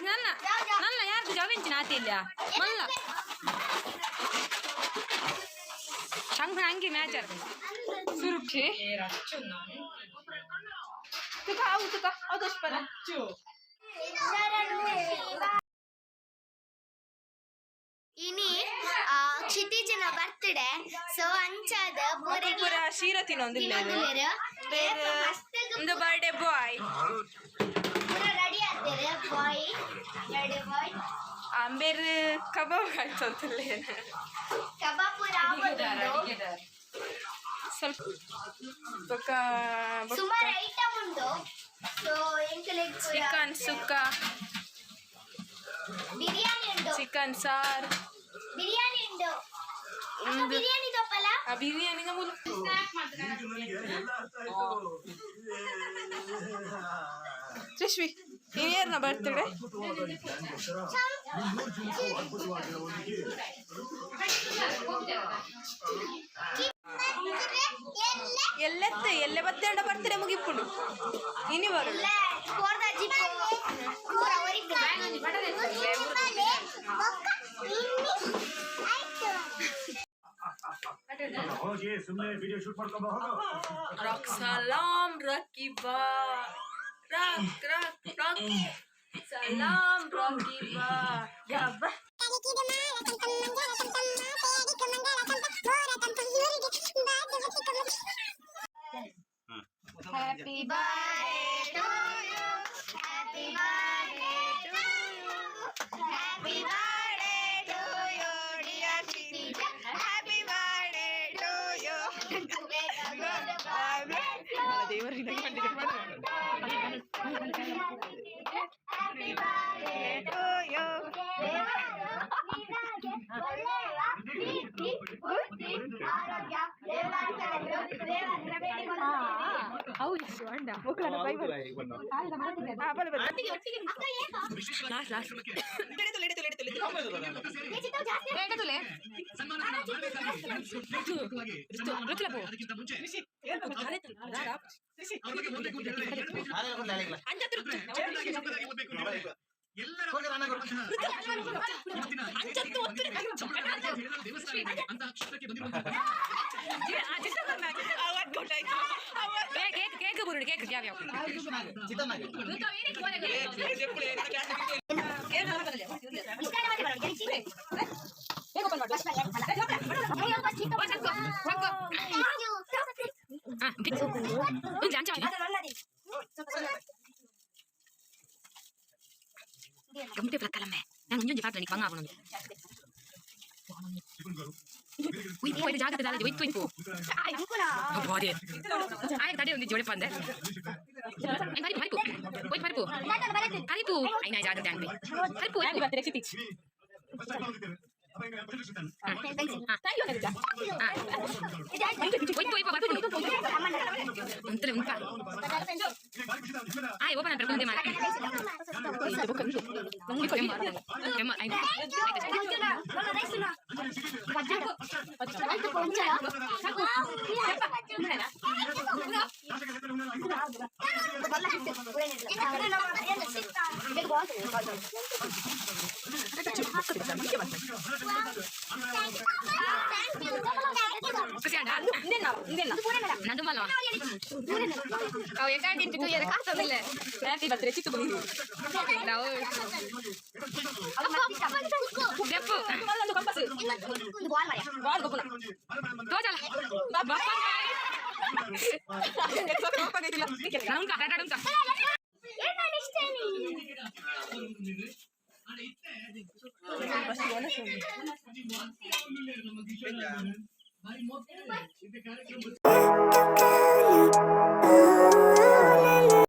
ಯಾರು ನನ್ನ ನನ್ನ ಯಾರು ಜವೆಂಚಿನ ಆತಿಲ್ಲ ಮಲ್ಲ ಶಂಖ ಅಂಗಿ ಮ್ಯಾಚ್ ಸುರುಕ್ಷಿ. ತುಕ ಅವು ತುಕ ಅವು ದುಷ್ಪನ. ಇನಿ ಕ್ಷಿತಿಜನ ಬರ್ತ್ಡೇ, ಸೊ ಅಂಚಾದ ಪೂರ ಶೀರ ತಿನ್ನೊಂದಿಲ್ಲ. ಒಂದು ಬರ್ಡೇ ಬಾಯ್. ಪೂರ ರೆಡಿ ಆಗ್ತಾರೆ. Boy, birthday boy. ಅಂಬೇರ್ ಕಬಾಬ್ ಕಾಯ್ತಂತಲ್ಲ. ಕಬಾಬ್ ಪೂರ ಆಗೋದುಂಡು. ಸ್ವಲ್ಪ ಬೊಕ್ಕ. ಸುಮಾರು ಐಟಮ್ ಉಂಟು, ಸೊ ಎಂಕಲೆಗ್ ಪೂರ ಚಿಕನ್ ಸುಕ್ಕ. ಬಿರಿಯಾನಿ ಉಂಟು. Chicken sir. ಬಿರಿಯಾನಿ ಉಂಟು ಅಕ್ಕ. ಒಂದು ಬಿರಿಯಾನಿ ತಪ್ಪಲ್ಲ. ಆ ಬಿರಿಯಾನಿ ಮೂಲ. ತ್ರಿಶ್ವಿ, ನೀವೇರ್ನ ಬರ್ತ್ಡೇ? ಎಲ್ಲೆತ್ತ ಎಲ್ಲೆ ಬತ್ತೇಂಡ ಬರ್ತ್ಡೇ ಮುಗಿಪುಂಡು ಇನಿ ಬರು. ಎಲ್ಲ ಕೋರ್ದ ಜಿಪ್ಪು ಪೂರ ಒರಿಪು. ಹೋಗಿ ಸುಮ್ಮನೆ ವಿಡಿಯೋ ಶೂಟ್ ಮಾಡ್ಕೊಂಬ ಹೋಗು. ರಾಕ್ ಸಲಾಮ್ ರಾಕಿ ಬಾ, ರಾಕ್ ರಾಕ್ ರಾಕ್ ಸಲಾಮ್ ರಾಕಿ ಬಾ ಯಬ್ಬ. Happy birthday to you. Happy birthday to you. Happy birthday to you, dear Kshitija. Happy birthday to you. May the good God bless you. ದೇವರಿಗೆ. Happy birthday to you. ದೇವರು ನಿನಗೆ ಒಳ್ಳೆಯ ಕೀರ್ತಿ, ಬುದ್ಧಿ, ಆರೋಗ್ಯ ದೇವರನ್ನು ದೇವರ ಬೇಡಿಕೊಳ್ಳುತ್ತೇನೆ. ಅಕ್ಕ, ಏಕ? Last last. ಏ, ಚಿತ್ತವು ಜಾಸ್ತಿ. ಕೇಕ್ ಕೇಕ್ ಬುರುಡು ಕೇಕ್ ಯಾವ ಯಾವ. ಇಷ್ಟಾನೆ ಮಾಡಿ ಬರೋಣ, ಗೆಲ್ಸಿ. ಅಯ್ಯಪ್ಪ, ಚಿಕ್ಕ. Thank you. ಅಂಚ. ಗಂಟೆ ಪ್ರಕಲಮ್ಮೆ ನಾನು ಒಂಜೊಂಜಿ ಪಾತ್ರ ಬಂಗ ಆಗೋಣ. ಉಯ್ಪು ಇದು ಜಾಗ್ರತೆ ದಾದ ಒಯ್ತು ಒಯ್ಪು. ಅದೇ ಆಯ್ತು, ತಡೆ ಒಂದು ಜೋಡಿ ಪಂದೆ. ಪರಿಪು ಪರಿಪು ಒಯ್ತು ಪರಿಪು ಪರಿಪು ಐನಾ ಜಾಗ್ರತೆ ಅನ್ಪಿ ಪರಿಪು ಒಯ್ಪು. ಒಯ್ತು ಒಯ್ಪು ಬರ್ತು ಉಂತಲೆ ಉಂಪ. ಆಯ್ ಓಪನ್ ಅಂತ ಮುಂದೆ ಮಾಡಿ. ನಂದು ಮಲ್ವ ಅವು ಎಕಾಡಿ ಇಂಚು ತೂಯರ ಕಾತದಿಲ್ಲ. ಹ್ಯಾಪಿ ಬರ್ತ್ಡೇ ಚಿಕ್ಕ ನಾವು ದೆಪ್ಪು ತೋಜಲ ಉಂಕ ಉಂಕ.